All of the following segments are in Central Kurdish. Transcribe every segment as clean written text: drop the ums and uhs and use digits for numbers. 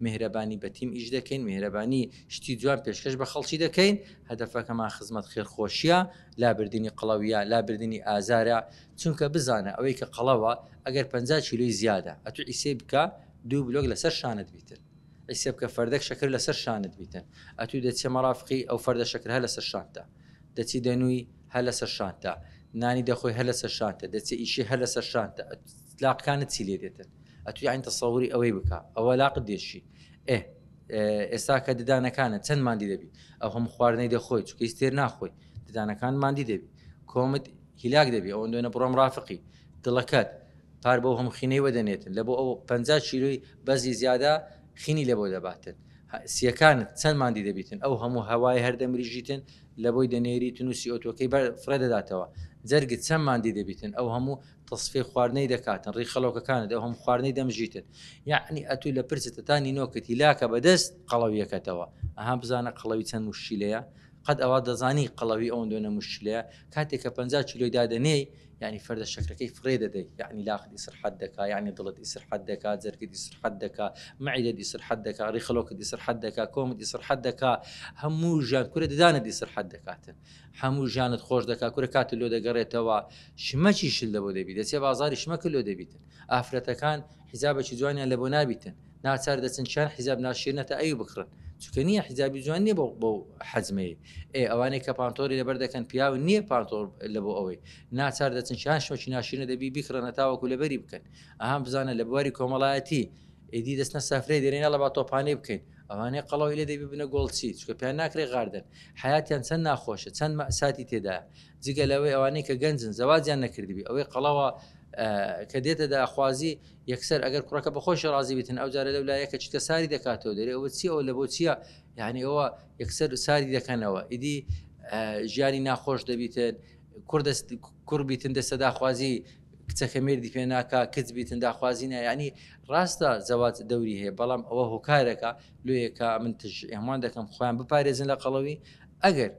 میهرەبانی بە تیم ئیش دەکەین، میهرەبانی شتی جوان پێشکەش بە خەڵکی دەکەین، هەدەفەکەمان خزمەت خێرخۆشیە، لابردنی قەڵەویە، لابردنی ئازارە، چونکە بزانە ئەوەی کە قەڵەوە ئەگەر 50 کیلۆی زیادە ئەتو ئیسەی بکە دوو بلۆک لەسەر شانت بیتن ئیسە بکە فەردەک شەکر لەسەر شانت بیتن ئەتو دەچیە مەرافقی ئەو فەردە شەکر هەر لەسەر شانتە دەچی دەنووی هەر لەسەر شانتە نانی دەخۆی هەر لەسەر شانتە دەچێ ئیشی هەر لەسەر شانتە لاقەکانت چی لێ دێتن ئەتو یعنی تەسەوری ئەوەی بکە ئەوە لاقت دێشی ئێ ئێستا کە ددانەکانت چەند مادی دەبی ئەو هەموو خواردنەی دەخۆی چونکە هیچ تێر ناخۆی ددانەکان مادی دەبی کۆمت هیلاک دەبی ئەوەندۆنە بڕۆم ڕافقی دڵەکەت پار بەو هەموو خینەی وەدەنێتن لە بۆ ئەو 50 کیلۆی بەزی زیادە خینی لە بۆ دەباتن سیەکانت چەند مادی دەبیتن ئەو هەموو هەوای هەردەمریژیتن لە بۆی دەنێریتن و سیئۆتۆکەی بەر فڕێ دەداتەوە جەرگت چەند مادی دەبیتن ئەو هەموو تەسفیەی خواردنەی دەکاتن ڕیخەڵۆکەکانت ئەو هەموو خواردنەی دەمژیتن یەعنی ئەتوو لە پرچت تا نینۆکت هیلاکە بەدەست قەڵەویەکەتەوە ئەها بزانە قەڵەوی چەند موشکیلەیە قەت ئەوە دەزانی قەڵەوی ئەوەندۆنە موشکیلەیە کاتێک کە 50 کیلۆی دادەنێی یعنی فەردە شەکرەکەی فڕێ دەدەی یعنی لاقت ئیسرحەت دەکا یعنی دڵت ئیسرحەت دەکا جەرگت ئیسرحەت دەکا مەعیدەت ئیسرحەت دەکا ڕیخەڵۆکت ئیسرحەت دەکا کۆمت ئیسرحەت دەکا هەموو ژیان کورە ددانت ئیسرحەت دەکاتن هەموو ژیانت خۆش دەکا کورە کاتت لۆ دەگەڕێتەوە شمەکی شل لەبۆ دەبی دەچێ بازاری شمەکت لۆ دەبیتن ئافرەتەکان حیجابەکی جوانیان لەبۆ نابیتن ناچار دەچن چیان حیجاب ناشیرنە تا ئەوی بکڕن چونکە نییە حیجابی جوان نییە بۆ بۆ حەجمەی ئێ ئەوانەی کە پانتۆری لەبەر دەکەن پیاو نییە پانتۆر لە بۆ ئەوەی ناچار دەچن چیان شمەکی ناشیرنە دەبی بیکڕنە تاوەکو لەبەری بکەن ئەها بزانە لە بواری کۆمەڵایەتی ئیدی دەچنە سەفرەی دەرێن یاڵا با تۆپانەی بکەین ئەوانەی قەڵەوی لێ دەبی بنە گۆڵچی چونکە پێیان ناکرێ غاردن حیاتیان چەند ناخۆشە چەند مەساتی تێدایە جگە لەوەی ئەوانەی کە گەنجن زەواجیان نەکردبی ئەوەی قەڵەوە کە دێتە داخوازی یەکسەر ئەگەر کوڕەکە بەخۆشی ڕازی بیتن ئەو جارە لەو لایە کە چیتە ساری دەکاتەوە دەرێ ئەوە چی ئەوە لە بۆ چییە یعنی ئەوە یەکسەر ساری دەکەنەوە ئیدی ژیانی ناخۆش دەبیتن کوڕ دەست کوڕ بیتن دەستە داخوازی کچەکە مێردی پێ ناکا کچ بیتن داخوازی نا یعنی ڕاستە زەواج دەوری هەیە بەڵام ئەوە هۆکارێکە لۆیەکە من تژ هەمووان دەکەم خۆیان بپارێزن لە قەڵەوی ئەگەر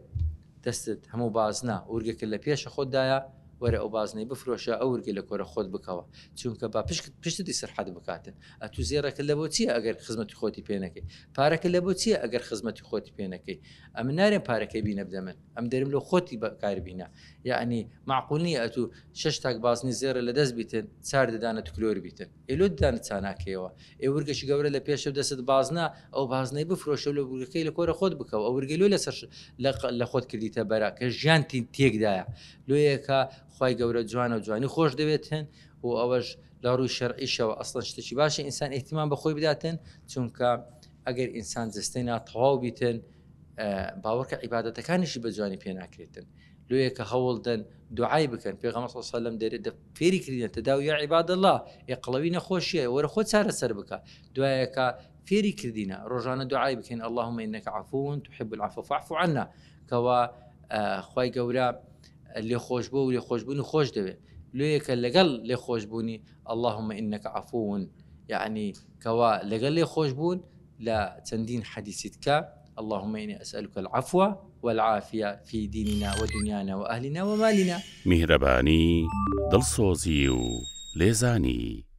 دەستت هەموو بازنە ورگەکە لە پێشە خۆتدایە وەرە ئەو بازنەی بفرۆشە ئەو ورگە لە کۆرە خۆت بکەوە چونکە با پشت پشتت ئیسرحەت بکاتن ئەتوو زێڕەکە لە بۆ چییە ئەگەر خزمەتی خۆتی پێ نەکەی پارەکە لە بۆ چییە ئەگەر خزمەتی خۆتی پێ نەکەی ئەمن نارێم پارەکەی بینە بدە من ئەم دەرم لۆ خۆتی بەکاربینە یەعنی مەعقول نییە ئەتوو شەش تاک بازنی زێڕە لە دەست بیتن چار ددانت کلۆر بیتن ئێ لۆ ددانت چاناکەیەوە ئێ ورگەشی گەورە لە پێشە و دەستت بازنە ئەو بازنەی بفرۆشە و لە ورگەکەی لە کۆرە خۆت بکەوە ئەو ورگەی لۆ لەسەر لە خۆت کردیتە بەرە کە ژیان تێکدایە لۆیەکە خوای گەورە جوانە و جوانی خۆش دەوێتن و ئەوەش لە ڕووی شەرعیشەوە ئەسڵەن شتێکی باشە ئینسان ئیهتیمام بە خۆی بداتن چونکە ئەگەر ئینسان جەستەی ناتەواو بیتن باوەڕکە عیبادەتەکانیشی بە جوانی پێ ناکرێتن لۆیە کە هەوڵ دەن دوعای بکەن پێغەمبەر صلی الله علیه و سلم دەرێ فێری کردن تداو یا عباد الله ئێ قەڵەوی نەخۆشیە وەرە خۆ چارەسەر بکە دوایەکە فێری کردینە ڕۆژانە دوعای بکەین اللهم انك عفو تحب العفو فاعف عنا کەوا خوای گەورە لێخۆشبوو و لێخۆشبوونی خۆش دەوێت لۆیەکە لەگەڵ لێخۆشبوونی اللهم انك عفو یعنی کەوا لەگەڵ لێخۆشبوون لە چەندین حەدیسی تکە، اللهم انی اسألک العفو والعافیە فی دیننا ودنیانا وئەهلنا ومالنا. میهرەبانی، دڵسۆزی و لێزانی.